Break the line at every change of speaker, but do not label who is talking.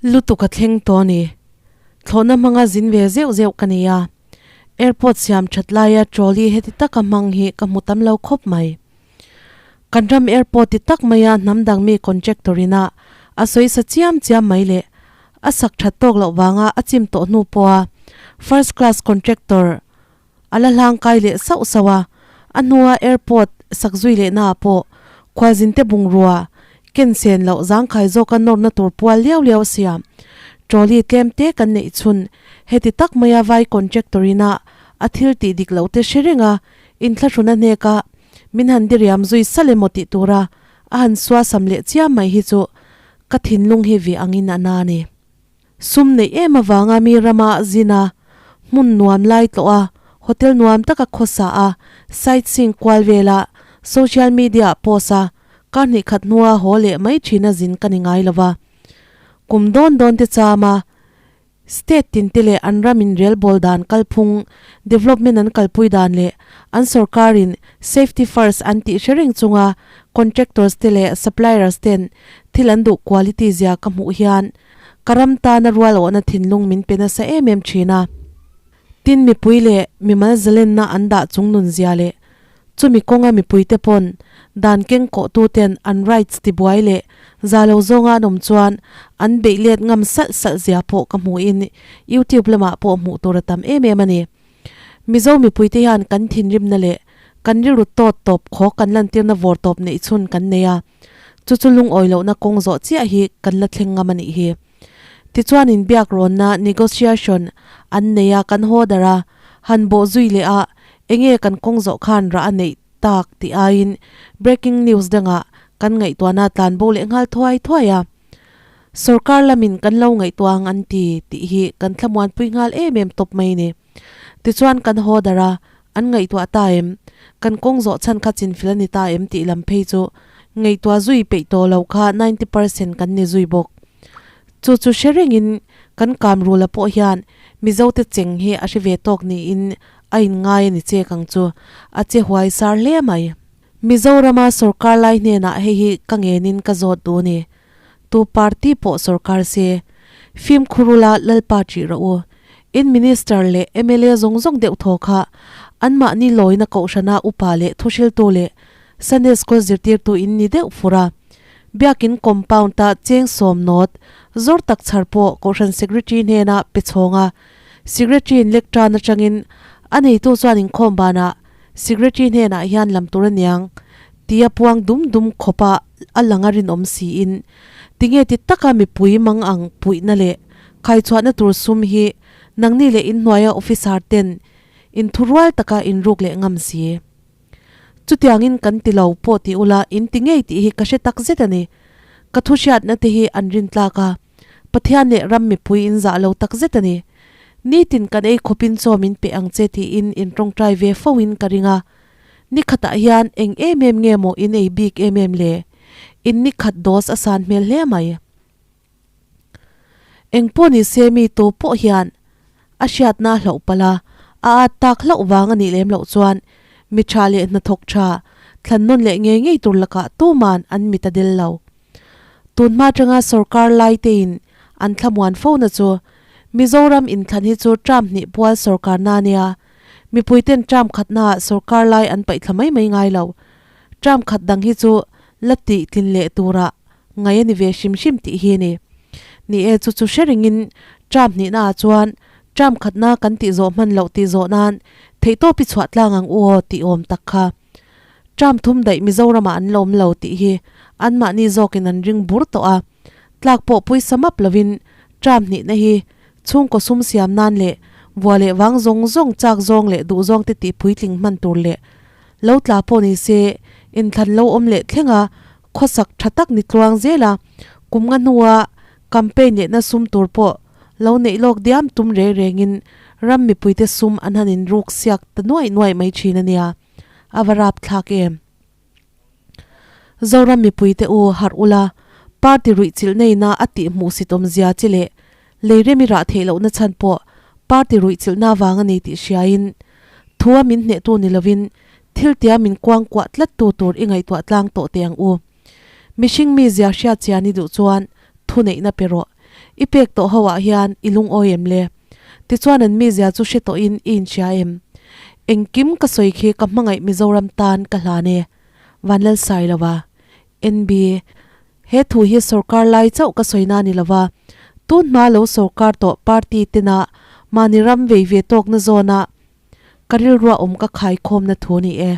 Lutuk a thleng tawh a ni. Thlawhna hmanga zin ve zeuh zeuh ka ni a. Airport siam that laia trolley heti taka hmang hi ka hmu tam lo khawp mai. Kan ram airport ti tak maia hnam dang mi contractor ina a sawi sa chiam chiam mai leh a sak that tawk loh vanga a chim tawh hnu pawha first class contractor a la hlang kai leh sauh sauh a, a hnua airport sak zui leh naah pawh khualzinte bungrua ken sen loh zangkhai zawka nawrna tur pual liau liau a siam. Trolley tlem te kan neih chhun heti tak maia vai contractor ina a thil tih dik loh te hre reng a, inthlahruna hneka min han diriam zui salh emaw tih tura a han suasam leh chiam mai hi chu ka thinlung hi ve angin a na a ni. Sum neih em avanga mi rama zin a, hmun nuam lai tlawh a, hotel nuam taka khawsa a, sightseeing kual vela, social media ah post a, kar hnih khat hnua haw leh mai thina zin ka ni ngai lo va. Kum dawn dawn te cham a, state tin te leh an ram in relbawl dan kalphung, development an kalpui dan leh an sorkar in safety first an tih hre reng chunga contractors te leh suppliers ten thil an duh quality zia ka hmuh hian ka ram tana rual awhna thinlung min pe nasa em em thin a. Tin mipui leh mimal zalenna an dah chung nun zia leh chumi kawnga mipuite pawn dan keng kawhtu ten an rights tibuai leh za lo zawnga an awm chuan an beih let ngam salh salh zia pawh ka hmuhin YouTube lamah pawh hmuh tur a tam em em a ni. Mizo mipuite hian kan thinrimna leh kan rilru tawt tawp khawk kan lantirna vawr tawp neih chhun kan nei a, chu chu lungawi lohna kawng zawh chiah hi kan la thleng ngam a nih hi. Tichuan inbiak rawnna, negotiation, an nei a, kan haw darh a, han bawh zui leh a, enge kan kawng zawh khan rah a neih tak tih aiin breaking news dangah kan ngaihtuahna tlan bo leh nghal thuai thuai a. Sorkar lamin kan lo ngaihtuah ang an ti tih hi kan thlamuanpui nghal em em tawp mai ni. Tichuan kan haw darh a, an ngaihtuah ta em? Kan kawng zawh chhan kha chinfil a ni ta em tih lam phei chu ngaihtuah zui peih tawh lo kha 90% kan ni zui bawk. Chu chu hre rengin kan kam rula pawh hian Mizote cheng hi a hre ve tawk niin a inngai a ni chek ang chu, a che huai sar hle mai. Mizorama sorkar lai hnenah hei hi ka ngenin ka zawt duh ni. Tu party pawh sorkar se, fimkhur ula Lalpa ṭih rawh u. In minister leh mla zawng zawng deuh thaw kha anmahni lawina kohhrana upa leh thuhriltu leh Sunday school zirtirtu in ni deuh fur a. Biakin compound-a cheng sawm nawt zawr tak chhar pawh kohhran secretary hnena pe chhawng a, secretary-in lectern atangin a neitu chuan inkhawm banah Secretary hnenah hian lam tur aniang tia puang dum dum khawpa a lang a rinawm siin tinge ti taka mipui mang ang puihna leh khaichhuahna tur sum hi nangni leh inhnuaia officer ten inthurual taka inruk leh ngam si. Chutiangin kan ti lo pawh ti ula in ti ngei tih hi ka hre tak zet a ni. Ka thu hriatna te hi an rintlak a, Pathian leh ram mipui in zah lo tak zet a ni. Nitin kan ei khawpin chaw min pe ang che tiin in tawngtai ve fo in ka ring a. Ni khatah hian eng em em nge maw in ei bik em em le? In ni khat dose a san hmel hle mai. Eng pawh ni se mi tu pawh hian a hriatna a hlauh palh a, a at tak hlauh vang a nih lem loh chuan mi tha leh hnathawk tha thlan nawn leh ngei ngei tur lakah tuman an mit a del lo. Tun hma atanga sorkar lai tein an thlamuan fo na chu Mizoram inthlan hi chu term hnih pual sorkar na nia, mipui ten term khatnaah sorkar lai an paih thla mai mai ngai lo. Term khat dang hi chu la tih tlin leh turah ngai a ni ve hrim hrim tih hi a ni. Ni e, chu chu hre ringin term hnihnaah chuan term khatna kan tih zawh hman loh tih zawh nan theihtawp i chhuah tlang ang u aw tih awm tak kha. Term thum daih Mizoramah an la awm lo tih hi anmahni zawkin an ring bur tawh a, tlak pawh pawisa map lovin term hnihna hi chhungkaw sum siam nan leh vua leh vang zawng zawng chak zawng leh duh zawng te tih puitling hman tur leh lo tla pawh ni se inthlan lo awm leh thlenga khawsak tha tak ni tluang zela kum nga hnua campaign lehna sum tur pawh lo neih lawk diam tum reng rengin ram mipuite sum an han inruk siak ta nuaih nuaih mai thin a nia. A va rap thlak em? Zoram mipuite u harh ula, party ruih chilh neina a tih hmuh sit awmzia chi leh lei rem i rah theih lohna chhan pawh party ruih chilhna vang a ni tih hriain thua min hnehtu ni lovin thil tia min kuangkuah tlattu tur i ngaihtuah tlang tawh teh ang u. Mihring mizia hriat chian i duh chuan thuneihna pe rawh. I pek tawh ho ah hian i lungawi em le? Tichuan an mizia chu hre tawhin i inhria em? Engkim ka sawi khi ka hmangaih Mizoram tan ka hlan e. Vanlalsailova, NB, He thu hi sorkar lai chauh ka sawi na ni lova, tun hma lo sorkar tawh party tena mahni ram vei ve tawkna zawna ka rilruah awm ka khaikhawmna thu a ni e.